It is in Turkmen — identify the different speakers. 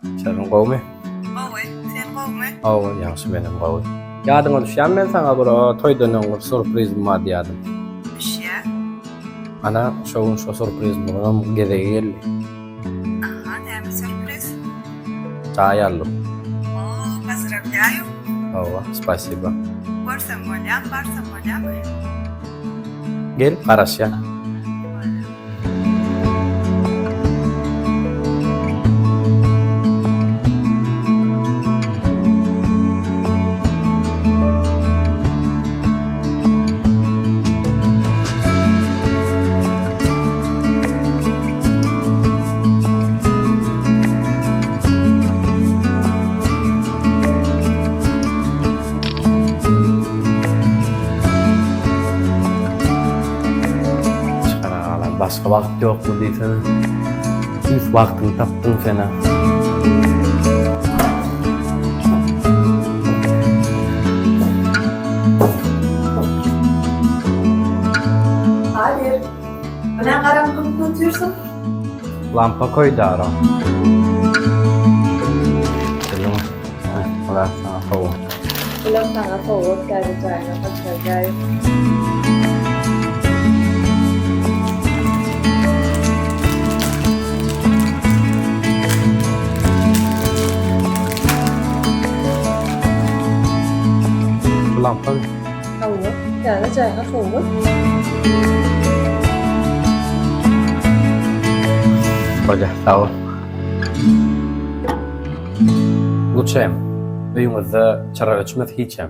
Speaker 1: Şerin gowmy?
Speaker 2: Gowy, sen gowmy?
Speaker 1: Hawa, ýagşy menem gowy. Ýadyňa düşýärmi men saňa bir toýdan öň bir surprizim bar diýýärdim.
Speaker 2: Düşýär.
Speaker 1: Ana, şo gün şo surprizimiziňem gezegi geldi.
Speaker 2: Aha, näme surpriz?
Speaker 1: Jaý aldym.
Speaker 2: Oo, pozdrawlýaýu.
Speaker 1: Hawa, spasiba.
Speaker 2: Görsem bolýamy, barsam bolýamy?
Speaker 1: Gel, garaşýan. Çykara galan başga wagt ýokmy diýsene. Tüýs wagtyny tapdyň sen-ä.
Speaker 2: Kadir, bu ne garaňkylyk otyrsyň?
Speaker 1: Lampa köýdi ara. Bildiňmi? Bular saňa sowgat.
Speaker 2: Bular saňa sowgat täze jaýyňa pozdrawlýaýu.
Speaker 1: Bu lampamy?
Speaker 2: Hawa, täze jaýyňa sowgat.
Speaker 1: Bolýar, sag bol. Luçem, öýüňizde çyra öçmez hiçem.